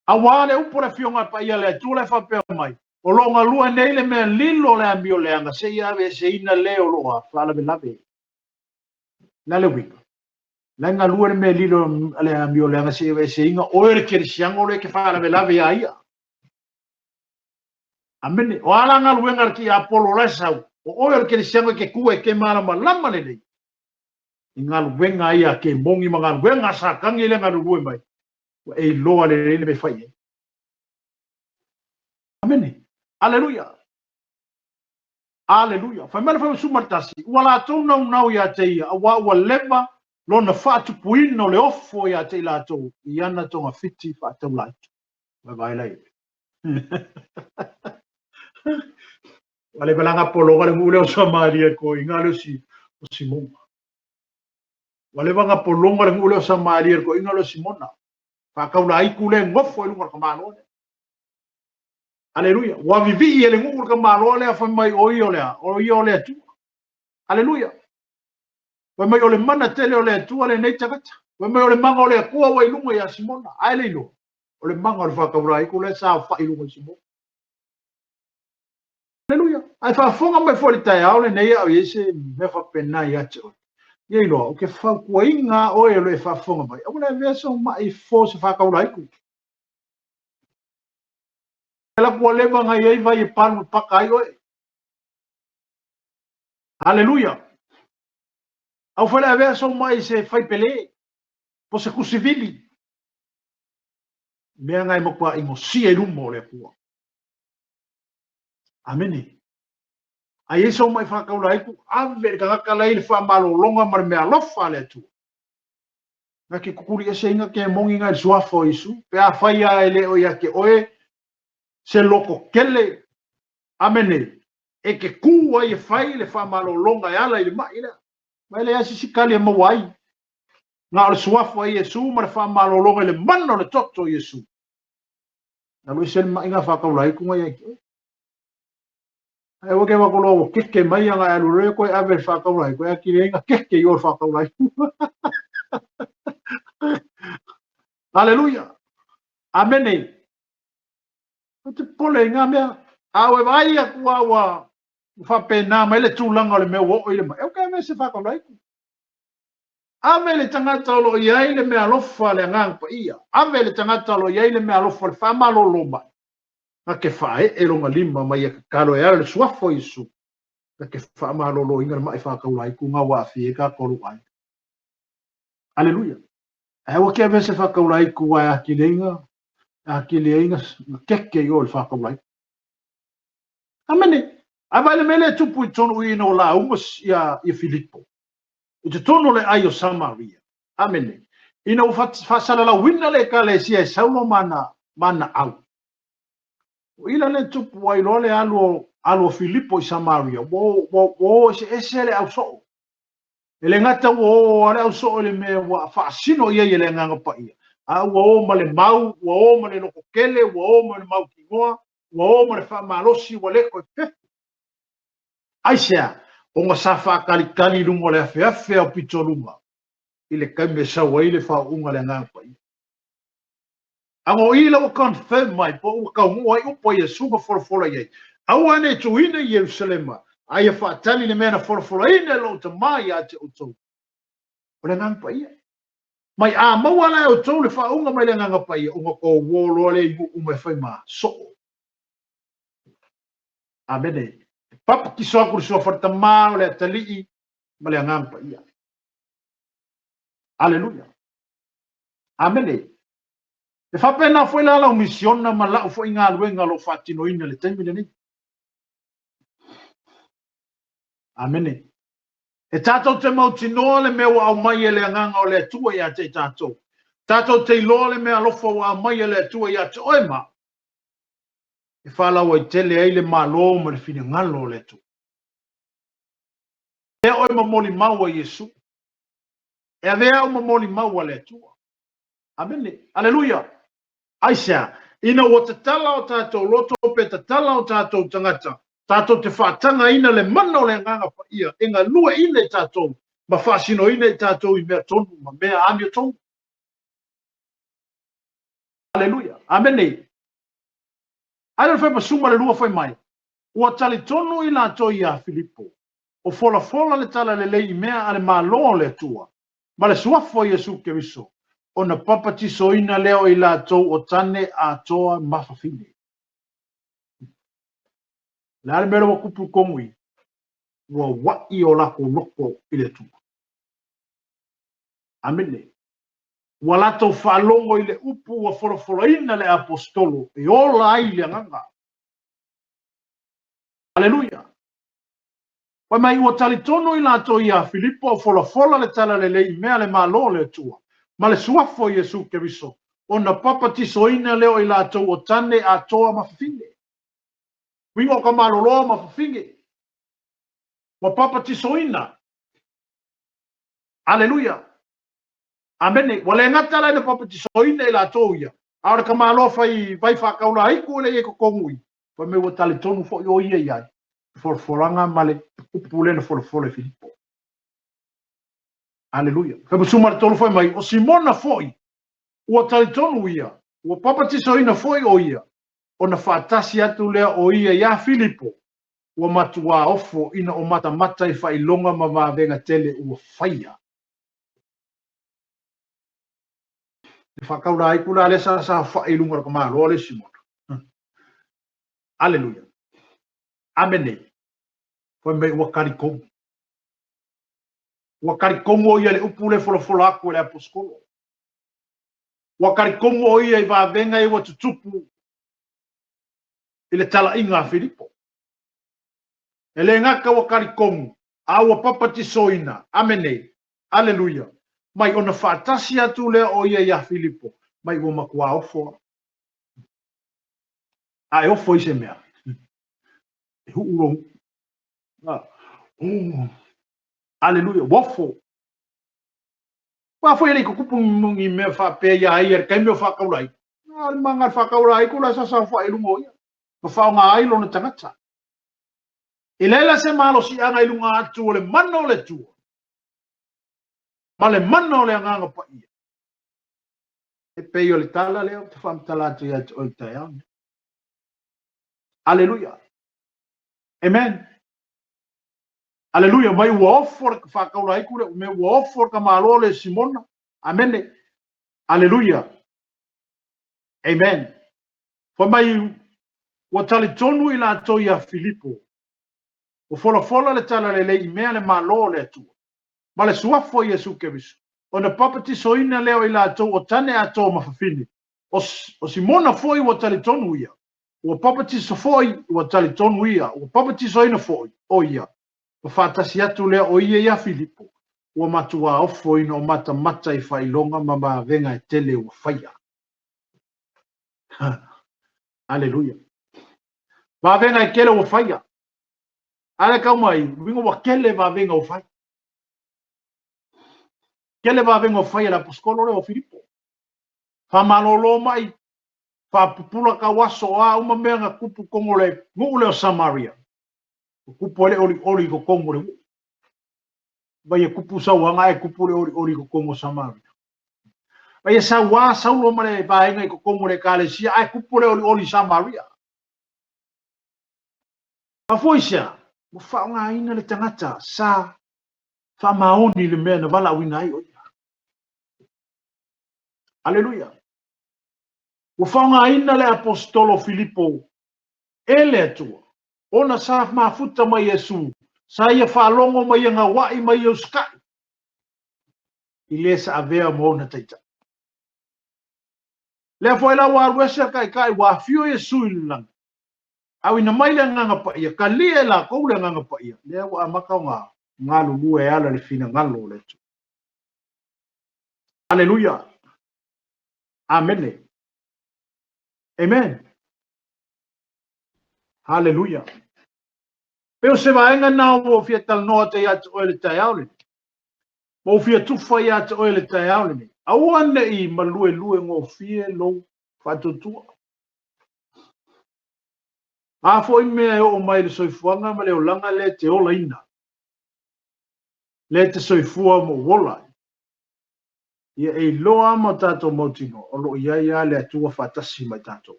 Auā le upu a le Afioga Paia a le Atua la e faapea mai, O lo o galue nei le mea lilo o le amioleaga seia aveeseina le o lo o faalavelave. O le a le uiga? La e galue le mea lilo a le amioleaga seia aveeseina oe o le kerisiano lea e te faalavelave iā ia. Amene. O a la galuega a le tiapolo la e sau, o oe o le kerisiano e te tu e te malamalama lelei i galuega ia a kemoni ma galuega a Satani lea e galulue mai, ua e iloa lelei le mea e fai i ai. Amene. Aleluia. Aleluia. Fai mai le Fuaiupu 11, ua latou naunau ia te ia, auā ua leva lona faatupuina o le ofo ia te i latou i ana togafiti faataulaitu. Vaevae la i ai. Ua leva la gapologa le nuu lea o Samaria i toeaiina lea o Simona. Ua leva gapologa le nuu lea o Samaria i le toeaina lea o Simona. Faataulaitu lea e nofo i luga o le tamaloa lea. Aleluia. Ua vivii e le nuu le tamaloa lea fai mai o ia o le a? O ia o le Atua. Aleluia. Fai mai o le mana tele o le Atua lenei tagata. Fai mai o le maga o le Atua ua i luga ia Simona. Ae le iloa, o le maga o le faataulaitu lea sa aofai i luga i Simona. Aleluia. Ae faafofoga mai foi i le taeao lenei a o i ai se mea faapena ia te oe. Ia iloa, ou te fautuaina lava oe o lo o e faafofoga mai, aua le avea sou mai fofo se faataulaitu. Alu ua leva ona i ai vai e palu e paka ai oe. Haleluia! Au foi le avea sou mai i se faipele, po se kusivili. Mea na e matua inosia i luma o le Atua. Amene. A i ai sou mai faataula ai ku ave le tagata la i le faamalologa ma le mea alofa a le Atua. Na ke kukuli ese ina ke mongi na i le suafa o Iesu, pe afai lava e le o ia te oe se loto tele, amene, e te ku ai e fai le faamalologa e ala i le mai lea. Ma e leai se isi tali e maua ai, na o le suafa o Iesu ma le faamalologa i le mana o le toto o Iesu. Alu ese le maʻi na faataula ai ku ia te oe. Ae ua ke wakoloa ua keke mai anga e alu loa koe ave le faataula ai koe atili ai na keke i o le faataula ai. Aleluia. Amene. O te pole i ngā mea. A ua vaai atu a ua faapena mai le tulaga o le mea ua oo i le mai. E okay ave se faataula ai. Ave le tagata o lo o i ai le mea alofa le agaga paia. Ave le tagata o lo o i ai le mea alofa le faamalolo mai. Na ke faaee lona lima ma ia tatalo e ala le suafa o Iesu, na ke faamaloloina le mai faataula ai ku nga ua aafia ai tatou lou aiga. Aleluia. Ae aua ke avea se faataula ai ku ae atili ai na atili ai na keke i o le faataula ai. Amene. Ae vaai le mea lea e tupu i totonu i ina ua lauga ia ia Filipo i totonu o le ai o Samaria. Amene. Ina ua faasalalauina le ekalesia e Saulo ma ana, ma ana au. O ila le tupu ai loa le alu o, alu o Filipo i Samaria, ua, ua, ua o eseese le ausoo. E le gata ua o a le ausoo i le mea ua faasino i ai e le Agaga Paia, a ua o ma le mau, ua o ma le lototele, ua o ma le mautinoa, ua o ma le faamalosi, ua le toe fefu. Aisea? Ona sa faatalitali i luga o le afeafe ao pitoluga i le taimi e sau ai le faauuga a le Agaga Paia. A o i la ua confirm mai po ua taunuu ai upu a Iesu ma folafola i ai, Aua ne i tuuina i Ierusalema, a ia faatali le mea na folafolaina e lou Tama ia te outou. O le Agaga Paia. Mai a maua la e outou le faauuga mai le Agaga Paia, ona tou uo loa lea i nuu uma e fai ma soo. Amene. E papatiso atu le suafa o le Tama, o le Atalii, ma le Agaga Paia. Aleluia. Amene. E faapena foi la lau misiona ma lau foi galuega o lo o faatinoina i le taimi lenei. Amene. E tatou te mautinoa le mea ua aumai e le Agaga o le Atua ia te i tatou. Tatou te iloa le mea alofa ua aumai e le Atua ia te oe ma au. E faalauaitele ai le Malo ma le finagalo o le Atua. E oe ma molimau a Iesu. E avea au ma molimau a le Atua. Amene. Aleluia. Aisea? Ina ua tatala o tatou loto pe tatala o tatou tagata, tatou te faatagaina le mana o le Agaga Paia e galueina i tatou ma faasinoina i tatou i mea tonu ma mea amiotonu. Aleluia. Amene. Ai le fai ma le lua fai mai, ua talitonu i latou iā Filipo, o folafola le talalelei i mea a le Malo o le Atua, ma le suafa o Iesu Keriso, ona papatisoina lea o i latou o tane atoa ma fafine. O le a le mea lea ua tupu i totonu i? Ua ua'i o latou loto i le Atua. Amene. Ua latou faalogo i le upu ua folafolaina le aposetolo e ola ai le agaga. Aleluia! Fai mai, ua talitonu i latou iā Filipo o folafola le talalelei i mea a le Malo o le Atua, ma le suafa o Iesu Keriso, ona papatisoina lea o i latou o tane atoa ma fafine. Uiga o ka maloloa ma fafine. Ua papatisoina. Aleluia! Amene. Ua le gata la ina papatisoina i latou ia, a o le tamaloa fai vai faataula aiku e le i ai totonu i, fai mai ua talitonu foi o ia i ai, folafolaga ma le upu lea na folafola e Filipo. Aleluia. Fai ma le tolu fai mai, o Simona foi, ua talitonu ia, ua papatisoina foi o ia, ona faatasi atu lea o ia iā Filipo, ua matuā ofo ina o matamata i faailoga ma vavega tele ua faia. E faataula ai ku la lea sa saofai i luga o le tamaloa le Simona. Aleluia. Amene. Fai mai ua talitonu. Ua talitonu o ia i le upu lea e folafola atu e le aposetolo. Ua talitonu o ia i vavega ia ua tutupu i le talaiga a Filipo. E le gata ua talitonu, a ua papatisoina. Amene. Aleluia. Mai ona faatasi atu lea o ia iā Filipo, mai ua matuā ofo lava. A e ofo i se mea, e huʻu lou nuʻu. Oh, aleluia, ua ofo. Aua foi e le i tutupu ni mea faapea iā ia i le taimi o faataula ai. A o le maga o le faataula ai kula sa saofai i luga o ia, ma faaaoga ai lona tagata. E leai la se malosiaga i luga atu o le mana o le Atua ma le mana o le Agaga Paia. E pei o le tala lea ou te faamatala atu ia te oe i le taeao lenei. Aleluia. Amen. Aleluia. Mai ua ofo le faataulaiku le mea ua ofo le tamaloa le Simona. Amene. Aleluia. Amen. Fai mai ua talitonu i latou iā Filipo, ua folafola le tala lelei i mea le Malo o le Atua, ma le suafa o Iesu Keriso, ona papatisoina lea o i latou o tane atoa ma fafine. O, o Simona foi ua talitonu ia, ua papatiso foi ua talitonu ia, ua papatisoina foi o ia, ma faatasi atu lea o ia iā Filipo, ua matuā ofo ina o matamata i faailoga ma vavega e tele ua faia. Aleluia. Vavega e tele ua faia. A le tau mai, uiga ua tele vavega ua fai. Tele vavega ua fai e le aposetolo lea o Filipo. Faamalolo mai, faapupula tau aso o a uma mea na tupu totonu o le nuu lea o Samaria. Ua tupu ai le olioli i totonu o le nuu. Vai e tupu sauaga ae tupu le olioli i totonu o Samaria. Vai e sauā Saulo ma le vaega i totonu o le Ekalesia ae tupu le olioli i Samaria. Mafua i se a? Ua faaaogaina le tagata sa faamaoni i le mea na valaauina ai o ia. Aleluia. Ua faaaogaina le aposetolo Filipo e le Atua ona sa mafuta mai Iesu, sa ia faalogo ma ia gaua'i ma ia usuka'i i le sa avea ma ona taitai. Lea foi la ua alu ese le taitai, ua afio Iesu i le lagi, auina mai le Agaga Paia, talia e latou le Agaga Paia, lea ua amata ona galulue e ala i le finagalo o le Atua. Aleluia! Amene. Amen. Haleluia. Pei o se vaega lena ua ou fia talanoa atu ia te oe i le taeao lenei. Ma ou fia tufa ia te oe i le taeao lenei. Aua ne i maluelue gofie lou faatuatua. A foi mea e oo mai i le soifuaga ma le olaga lea e te olaina, lea e te soifua ma ou ola ai, ia e iloa ma o tatou mautinoa o lo o i ai lava le Atua faatasi ma i tatou.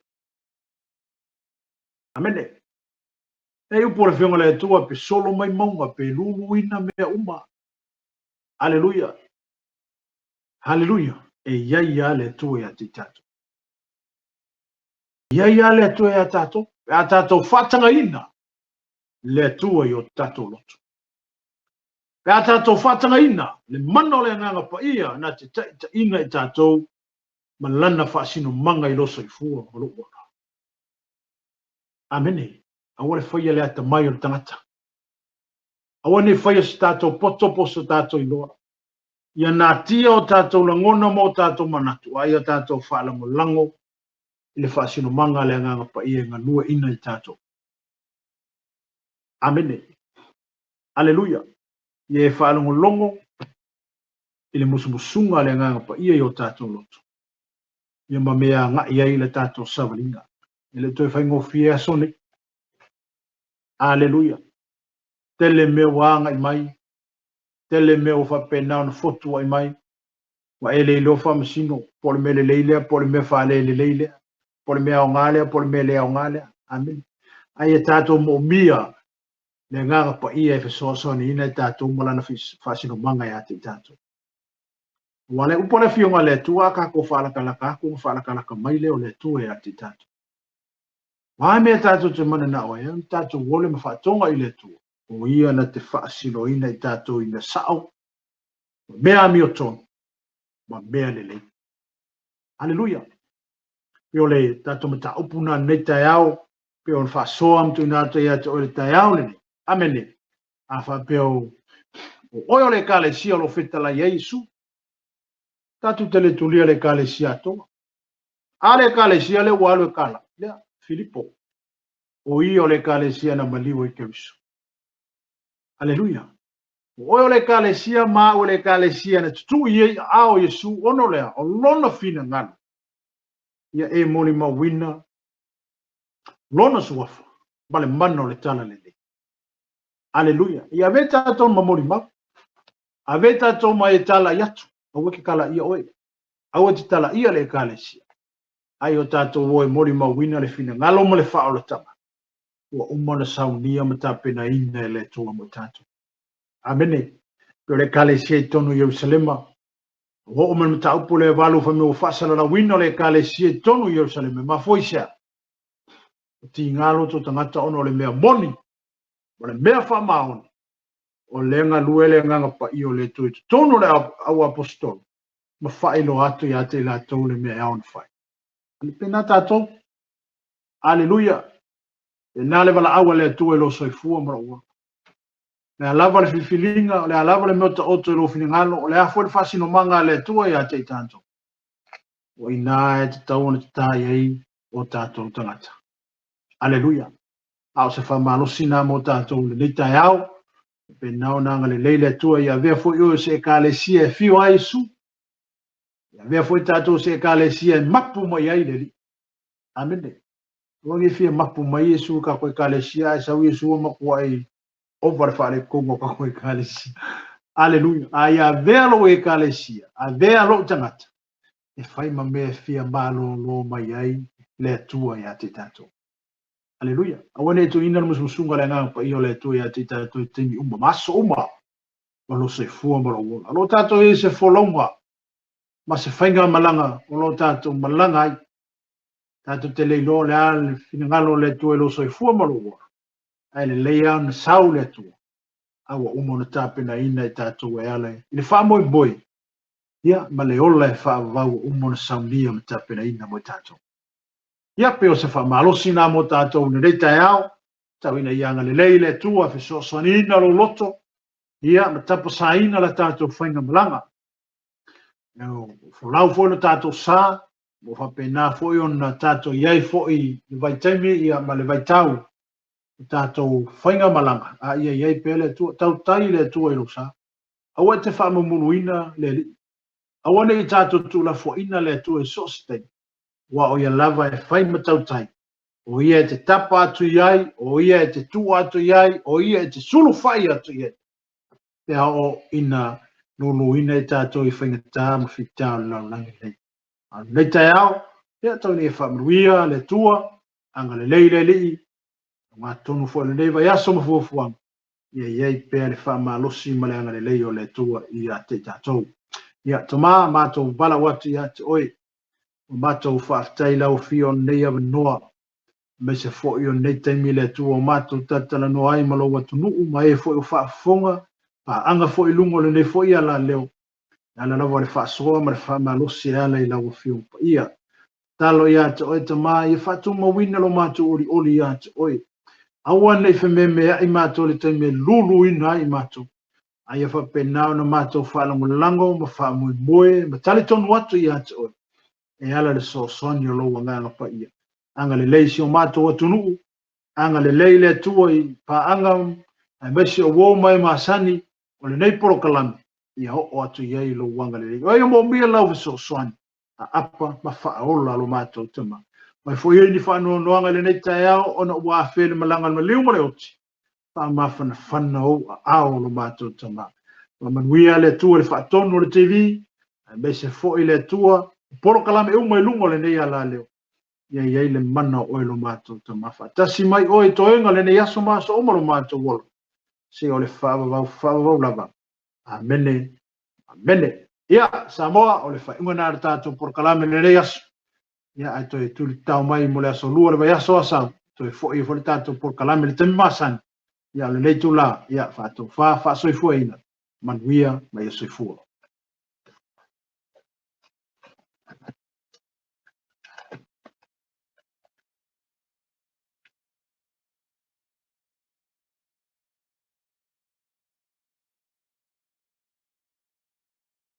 Amene. E upu o le Afioga a le Atua, pe solo mai mauga, pe luluina mea uma. Aleluia. Haleluia. E i ai lava le Atua ia te i tatou. E i ai lava le Atua ia tatou. Pe a tatou faatagaina le Atua i o tatou loto. Pe a tatou faatagaina le mana o le Agaga Paia na te taitaiina i tatou ma Lana faasinomaga i lou soifua ma lou ola. Amene. Aua le faia le atamai o le tagata. Aua ne i faia so tatou poto po o so tatou iloa. Ia natia o tatou lagona ma o tatou manatu, a ia tatou faalagolago i le faasinomaga a le Agaga Paia e galueaiina i tatou. Amene. Aleluia. Ia e faalogologo i le musumusuga a le Agaga Paia i o tatou loto, ia ma mea agai ai le tatou savaliga. E le o toe faigofie aso nei. Aleluia. Tele mea ua agai mai, tele mea ua faapena ona fotuai mai, ua e le iloa faamasino po o le mea lelei lea, po o le mea faalelelei lea, po o le mea aoga lea, po o le mea le aoga lea. Amene. A ia tatou moomia le Agaga Paia e fesoasoaniina i tatou ma Lana faasinomaga ia te i tatou. Aua le upu a le Afioga a le Atua, a tatou faalatalata atu ona faalatalata mai lea o le Atua ia te i tatou. O a mea tatou te mananao ai, ona tatou ole ma faatoga i le Atua, o Ia na te faasiloina i tatou i mea sao, ma mea amiotonu, ma mea lelei. Aleluia! Pei o le tatou mataupu na lenei taeao, pei ona faasoa ma tuuina atu ia te oe le taeao lenei. Amene. A faapea o oe o le Ekalesia o lo o fetalai ai Iesu, tatou te le tulia le Ekalesia atoa. A le Ekalesia lea ua alu e kala, lea, Filipo, o ia o le Ekalesia na maliu ai Keriso. Aleluia. O oe o le Ekalesia ma au o le Ekalesia na tutui ai aao o Iesu ona o lea, o lona finagalo, ia e molimauina lona suafa ma le mana o le tala lelei. Aleluia. Ia ave tatou ma molimau. Ave tatou ma e tala i atu. Aua ke kala ia oe. Aua te tala ia le Ekalesia. Ai o tatou o e molimauina le finagalo ma le faaolataga ua uma ona saunia ma tapenaina e le Atua mo tatou. Amene. Pei o le Ekalesia i totonu o Ierusalema, ua oo mai le mataupu lea valu fai mai ua faasalalauina le Ekalesia i totonu o Ierusalema. E mafua i se a? Ua tiga loto tagata ona o le mea moni ma le mea faamaoni o lea galue le Agaga Paia o le Atua i totonu o le au aposetolo ma faailoa atu ia te i latou le mea e ao ona fai. E pena tatou. Aleluia. Pena le valaau a le Atua i lou soifua ma lou ola. O le a lava le filifiliga, o le a lava le mea o taoto i lou finagalo, o le a foi le faasinomaga a le Atua ia te i tatou. O i ina e tatau ona tatā i ai o tatou tagata. Aleluia. A o se faamalosi na mo tatou i lenei taeao, pena ona agalelei le Atua ia avea foi oe o se Ekalesia e afio ai Iesu, ia avea foi tatou se Ekalesia e mapu mai ai le Alii. Amene. Aua ne i fia mapu mai Iesu i kako Ekalesia, ae sau Iesu ua matuai ova le faaletonu o kako Ekalesia. Aleluia. A ia avea lou Ekalesia, avea lou tagata, e fai ma mea e fia malōlō mai ai le Atua ia te tatou. Aleluia. Aua ne i tuuina le musumusuga a le Agaga Paia o le Atua ia te tatou i taimi uma, ma aso uma o lou soifua ma lou ola. O lo o tatou i ai se folauga ma se faigamalaga o lo o tatou malaga ai. Tatou te le iloa o le a le finagalo o le Atua i lou soifua ma lou ola. Ae lelei lava ona sau le Atua, a ua uma ona tapenaina e tatou e ala i le faamoemoe, ia, ma le ola e faavavau ua uma ona saunia ma tapenaina mo i tatou. Ia, pei o se faamalosi na mo tatou i lenei taeao, tau ina ia agalelei le Atua e fesoasoaniina lou loto, ia, ma tapasaina la tatou faigamalaga. Folau foi lo tatou sa, ua faapena foi ona tatou i ai foi i le vaitaimi, ia, ma le vaitau o tatou faigamalaga, a ia i ai pea le Atua. Tautai le Atua i lou sa. Aua e te faamumuluina le Alii. Aua ne i tatou tuulafoaiina le Atua i so o se taimi, aua o Ia lava e fai ma tautai, o Ia e te tapa atu i ai, o Ia e te tuu atu i ai, o Ia e te sulufai atu i ai, pe a oo ina luluina i tatou i faigata ma fita o le lalolagi lenei. A o lenei taeao, ia tau ina ia faamanuia le Atua, agalelei le Alii, tonu foi o lenei vaiaso ma fuafuaga, ia i ai pea le faamalosi ma le agalelei o le Atua ia te i tatou. Ia, Tama, matou valaau atu ia te oe, ua matou faafetai i lau afio o lenei avanoa, aemaise foi o lenei taimi le Atua ua matou talatalanoa ai ma lou atunuu ma e foi o faafofoga, paaga foi i luga o lenei foi alaleo, e ala lava le faasoa ma le faamalosi e ala i lau Afioga Paia. Tatalo ia te oe Tama, ia faatumauina lo matou olioli ia te oe. Aua ne i fememeai matou i le taimi e luluina ai matou, a ia faapena ona matou faalagolago ma faamoemoe ma talitonu atu ia te oe, e ala le fesoasoani o lou Agaga Paia. Agalelei si o matou atunuu, agalelei le Atua i paaga aemaise o uo ma e masani o lenei polokalame, ia oo atu i ai lou agalelei. O ai o moomia lau fesoasoani, aapa ma faaola lo matou Tama. Mai foi ai ni faanoanoaga i lenei taeao ona ua afea le malaga a le maliu ma le oti, faamafanafana ou aao lo matou Tama. Faamanuia le Atua i le faatonu o le TV, aemaise foi le Atua o polokalame uma i luga o lenei alaleo, ia i ai le mana o oe lo matou Tama. Faatasi mai oe i toega lenei aso ma aso uma lo matou ola, seia o le faavavau faavavau lava. Amene, amene. Ia, Samoa, o le faaiuga na o le tatou polokalame lenei aso. Ia, ae toe tulitao mai mo le aso lua le vaiaso a sau. Toe fo'i ai foi le tatou polokalame i le taimi masani, ia, o lenei itula, ia, faatofa faasoifuaina, manuia ma ia soifua.